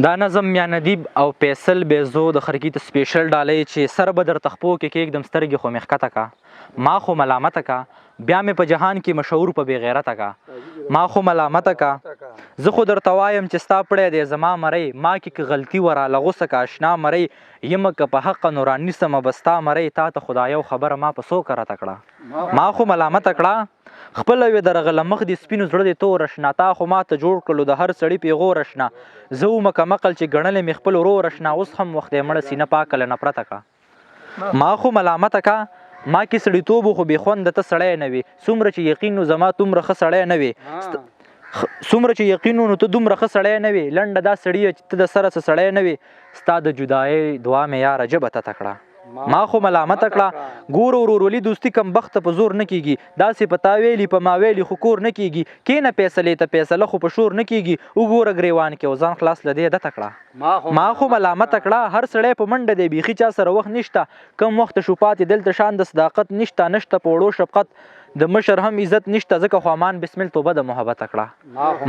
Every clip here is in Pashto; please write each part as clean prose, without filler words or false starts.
دا نظم میا ندیب او فیصل بیزو د خرکی ته سپیشل ډالۍ چې سر به درته خپو کې کېږدم، سترګې خو مې ښکته کا، ما خو ملامته کا، بیا مې په جهان کې مشهور په بې غیرته کا، ما خو ملامته کا. زه خو درته وایم چې ستا پړی دی زما مرۍ، ما کې که غلطي وه راله غوسه که اشنا مرۍ، یمه که په حقه نو رانیسمه به ستا مرۍ، تا ته خو دا یو خبره ما په څو کرته کړه، ما خو ملامته کړه. خپله وې درغله مخ دې سپین زړه دې تور اشنا، تا خو ما ته جوړ کړلو د هر سړي پیغور اشنا، زه ومه کمعقل چې ګڼلی مې خپل ورور اشنا، اوس هم وخت دی مړه سینه پاکه له نفرته کا، ما خو ملامته کا. ما کې سړیتوب خو بې خونده ته سړی نه وې، څومره چې یقین نو زما دومره ښه سړی نه وې، څومره چې یقین نو ته دومره ښه سړی نه وې، لنډه دا سړیه چې ته د سره څه سړی نه وې، ستا د جدایۍ دعا مې یاره ژبه تته کړه، ما خو ملامت کړه. ګوره ورورولي دوستي کم بخته په زور نه کیږي، داسې په تا ویلي په ما ویلي خو کور نه کیږي، کینه فیصلې ته فیصله خو په شور نه کیږي، وګوره ګریوان کې او ځان خلاص له دې عادته کړه، ما خو ملامت کړه. هر سړی په منډه دی بیخي چا سره وخت نشته، کم وخت شو پاتې دلته شان د صداقت نشته، نشته په وړو شفقت د مشر هم عزت نشته، ځکه خو امان بسمل توبه د محبت کړه،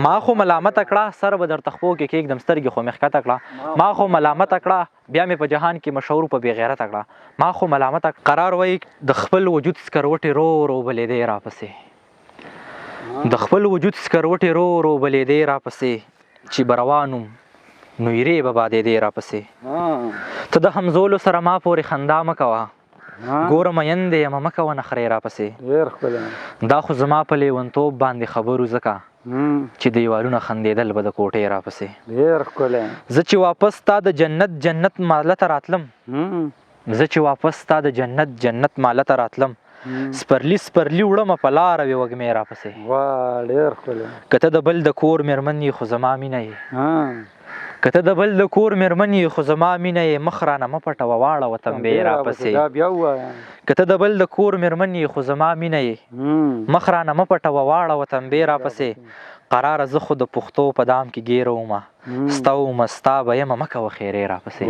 ما خو ملامت کړه. سر به درته خپو کې کېږدم، سترګې خو مې ښکته کړه، ما خو ملامت کړه. بیا مې په جهان کې مشهور په بې غیرته کړه، ما خو ملامت. قرار وایي د خپل وجود سکروټې رو رو بلېدې راپسې، د خپل وجود سکروټې رو رو بلېدې راپسې، چې به روان وم نو ایرې به بادېدې راپسې. ته د همزولو سره ما پورې خندا مه کوه، ګوره مین دی یمه مه کوه نخرې راپسې. دا خو زما په لیونتوب باندې خبرو ځکه چې دیوالونه خندېدل به د کوټې راپسې. زه چې واپس تا د جنت جنت ماله ته راتلم، زه چې واپس تا د جنت جنت ماله ته راتلم، سپرلی سپرلی وړمه په لاره وې وږمې راپسې. که ته د بل د کور مېرمن یې خو زما مینه یې، که ته د بل د کور مېرمن یې خو زما مینه یې، مخ رانه مه پټوه واړوه تنبې راپسې. که ته د بل د کور مېرمن یې خو زما مینه یې، مخ رانه مه پټوه واړوه تنبې راپسې. قراره زه خو د پښتو په دام کې ګیره ومه، ستا ومه ستا به یمه مه کوه خیرې راپسې.